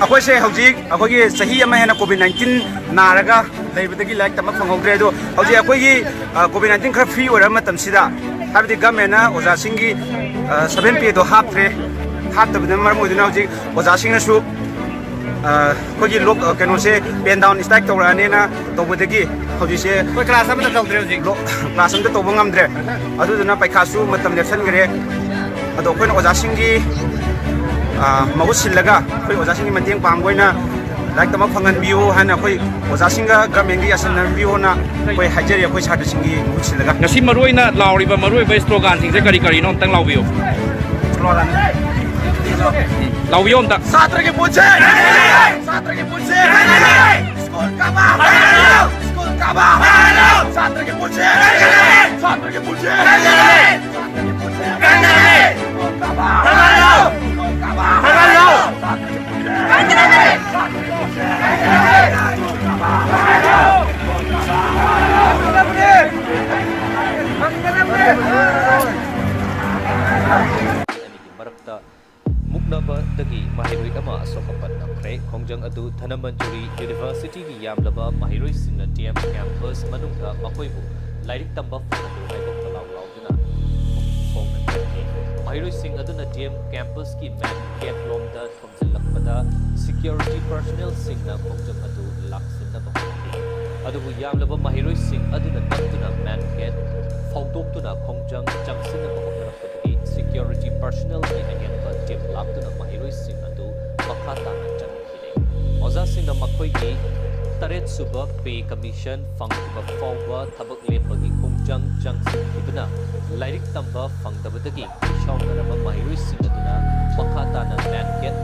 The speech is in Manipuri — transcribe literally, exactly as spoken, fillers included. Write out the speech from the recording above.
ꯑꯩꯈꯣꯏꯁꯦ ꯍꯧꯖꯤꯛ ꯑꯩꯈꯣꯏꯒꯤ ꯆꯍꯤ ꯑꯃ ꯍꯦꯟꯅ ꯀꯣꯚꯤꯗ ꯅꯥꯏꯟꯇꯤꯟ ꯅꯥꯔꯒ ꯂꯩꯕꯗꯒꯤ ꯂꯥꯏꯔꯤꯛ ꯇꯝꯕ ꯐꯪꯍꯧꯗ꯭ꯔꯦ꯫ ꯑꯗꯣ ꯍꯧꯖꯤꯛ ꯑꯩꯈꯣꯏꯒꯤ, ꯑ, ꯀꯣꯚꯤꯗ ꯅꯥꯏꯟꯇꯤꯟ ꯈꯔ ꯐ꯭ꯔꯤ ꯑꯣꯏꯔꯕ ꯃꯇꯝꯁꯤꯗ, ꯍꯥꯏꯕꯗꯤ ꯒꯃꯦꯟꯅ ꯑꯣꯖꯥꯁꯤꯡꯒꯤ, ꯑ, ꯁꯚꯦꯟ ꯄꯦꯗꯣ ꯍꯥꯞꯇ꯭ꯔꯦ꯫ ꯍꯥꯞꯇꯕꯅ ꯃꯔꯝ ꯑꯣꯏꯗꯨꯅ ꯍꯧꯖꯤꯛ ꯑꯣꯖꯥꯁꯤꯡꯅꯁꯨ, ꯑ, ꯑꯩꯈꯣꯏꯒꯤ ꯂꯣꯛ-, ꯑ, ꯀꯩꯅꯣꯁꯦ ꯄꯦꯟ ꯗꯥꯎꯟ ꯁ꯭ꯇ꯭ꯔꯥꯏꯛ ꯇꯧꯔꯛꯑꯅꯤꯅ ꯇꯧꯕꯗꯒꯤ ꯍꯧꯖꯤꯛꯁꯦ ꯑꯩꯈꯣꯏ ꯀ꯭ꯂꯥꯁ ꯑꯃꯠꯇ ꯇꯧꯗ꯭ꯔꯦ ꯍꯧꯖꯤꯛ꯫ ꯂꯣ-, ꯀ꯭ꯂꯥꯁ ꯑꯃꯠꯇ ꯇꯧꯕ ꯉꯝꯗ꯭ꯔꯦ꯫ ꯑꯗꯨꯗꯨꯅ ꯄꯩꯈꯥꯁꯨ ꯃꯇꯝ ꯂꯦꯞꯁꯟꯈ꯭ꯔꯦ꯫ ꯑꯗꯣ ꯑꯩꯈꯣꯏꯅ ꯑꯣꯖꯥꯁꯤꯡꯒꯤ, ꯑ, ꯃꯍꯨꯠ ꯁꯤꯜꯂꯒ ꯑꯩꯈꯣꯏ ꯑꯣꯖꯥꯁꯤꯡꯒꯤ ꯃꯇꯦꯡ ꯄꯥꯡꯕ ꯑꯣꯏꯅ ꯂꯥꯏꯔꯤꯛ ꯇꯝꯕ ꯐꯪꯍꯟꯕꯤꯌꯨ ꯍꯥꯏꯅ ꯑꯩꯈꯣꯏ ꯑꯣꯖꯥꯁꯤꯡꯒ ꯒꯃꯦꯟꯒ ꯌꯥꯁꯤꯟꯅꯕꯤꯌꯨꯅ ꯑꯩꯈꯣꯏ ꯍꯥꯏꯖꯔꯤ, ꯑꯩꯈꯣꯏ ꯁꯥꯇ꯭ꯔꯁꯤꯡꯒꯤ ꯃꯍꯨꯠ ꯁꯤꯜꯂꯒ꯫ ꯉꯁꯤ ꯃꯔꯨꯑꯣꯏꯅ ꯂꯥꯎꯔꯤꯕ ꯃꯔꯨꯑꯣꯏꯕ ꯁ꯭ꯂꯣꯒꯥꯟꯁꯤꯡꯁꯦ ꯀꯔꯤ ꯀꯔꯤꯅꯣ ꯑꯝꯇꯪ ꯂꯥꯎꯕꯤꯌꯨ꯫ ꯂꯥꯎꯕꯤꯌꯣ ꯑꯝꯇ꯫ ꯁꯥꯇ꯭ꯔꯒꯤ ꯄꯨꯟꯁꯤ! ꯁꯥꯇ꯭ꯔꯒꯤ ꯄꯨꯟꯁꯤ! ꯁ꯭ꯀꯨꯜ ꯀꯥꯕ! ꯁ꯭ꯀꯨꯜ ꯀꯥꯕ! ꯁꯥꯇ꯭ꯔꯒꯤ ꯄꯨꯟꯁꯤ! ꯁꯥꯇ꯭ꯔꯒꯤ ꯄꯨꯟꯁꯤ! ꯃꯔꯛꯇ ꯃꯨꯛꯅꯕꯗꯒꯤ ꯃꯍꯩꯔꯣꯏ ꯑꯃ ꯑꯁꯣꯛ ꯑꯄꯟ ꯅꯪꯈ꯭ꯔꯦ꯫ ꯈꯣꯡꯖꯪ ꯑꯗꯨ ꯙꯅꯃꯟꯖꯨꯔꯤ ꯌꯨꯅꯤꯚꯔꯁꯤꯇꯤꯒꯤ ꯌꯥꯝꯂꯕ ꯃꯍꯩꯔꯣꯏꯁꯤꯡꯅ ꯗꯤ ꯑꯦꯝ ꯀꯦꯝꯄꯁ ꯃꯅꯨꯡꯗ ꯃꯈꯣꯏꯕꯨ ꯂꯥꯏꯔꯤꯛ ꯇꯝꯕ ꯐꯪꯍꯜꯂꯨ ꯍꯥꯏꯕ ꯈꯣꯜꯂꯥꯎ ꯂꯥꯎꯗꯨꯅ ꯐꯣꯡꯅꯈꯤ꯫ ꯃꯍꯩꯔꯣꯏꯁꯤꯡ ꯑꯗꯨꯅ ꯗꯤ ꯑꯦꯝ ꯀꯦꯝꯄꯁꯀꯤ ꯃꯦꯟ ꯒꯦꯠ ꯂꯣꯝꯗ ꯊꯣꯝꯖꯤꯜꯂꯛꯄꯗ ꯁꯦꯀ꯭ꯌꯨꯔꯤꯇꯤ ꯄꯔꯁꯅꯦꯜꯁꯤꯡꯅ ꯈꯣꯡꯖꯪ ꯑꯗꯨ ꯂꯥꯛꯁꯤꯟꯅꯕ ꯍꯣꯠꯅꯈꯤ꯫ ꯑꯗꯨꯕꯨ ꯌꯥꯝꯂꯕ ꯃꯍꯩꯔꯣꯏꯁꯤꯡ ꯑꯗꯨꯅ ꯅꯝꯗꯨꯅ ꯃꯦꯟ ꯒꯦꯠ ꯐꯥꯎꯗꯣꯛꯇꯨꯅ ꯈꯣꯡꯖꯪ ꯆꯪꯁꯤꯟꯅꯕ ꯍꯣꯠꯅꯔꯛꯄꯗꯒꯤ ꯁꯦꯀ꯭ꯌꯨꯔꯤꯇꯤ ꯄꯔꯁꯅꯦꯜꯒꯤ ꯑꯍꯦꯟꯕ ꯇꯤꯝ ꯂꯥꯛꯇꯨꯅ ꯃꯍꯩꯔꯣꯏꯁꯤꯡ ꯑꯗꯨ ꯃꯈꯥ ꯇꯥꯅ ꯆꯪꯈꯤꯔꯦ꯫ ꯑꯣꯖꯥꯁꯤꯡꯅ ꯃꯈꯣꯏꯒꯤ ꯇꯔꯦꯠ ꯁꯨꯕ ꯄꯦ ꯀꯃꯤꯁꯟ ꯐꯪꯗ꯭ꯔꯤꯕ ꯐꯥꯎꯕ ꯊꯕꯛ ꯂꯦꯞꯄꯒꯤ ꯈꯣꯡꯖꯪ ꯆꯪꯁꯤꯟꯈꯤꯕꯅ ꯂꯥꯏꯔꯤꯛ ꯇꯝꯕ ꯐꯪꯗꯕꯗꯒꯤ ꯁꯥꯎꯅꯔꯕ ꯃꯍꯩꯔꯣꯏꯁꯤꯡ ꯑꯗꯨꯅ ꯃꯈꯥ ꯇꯥꯅ ꯃꯦꯟ ꯒꯦꯠ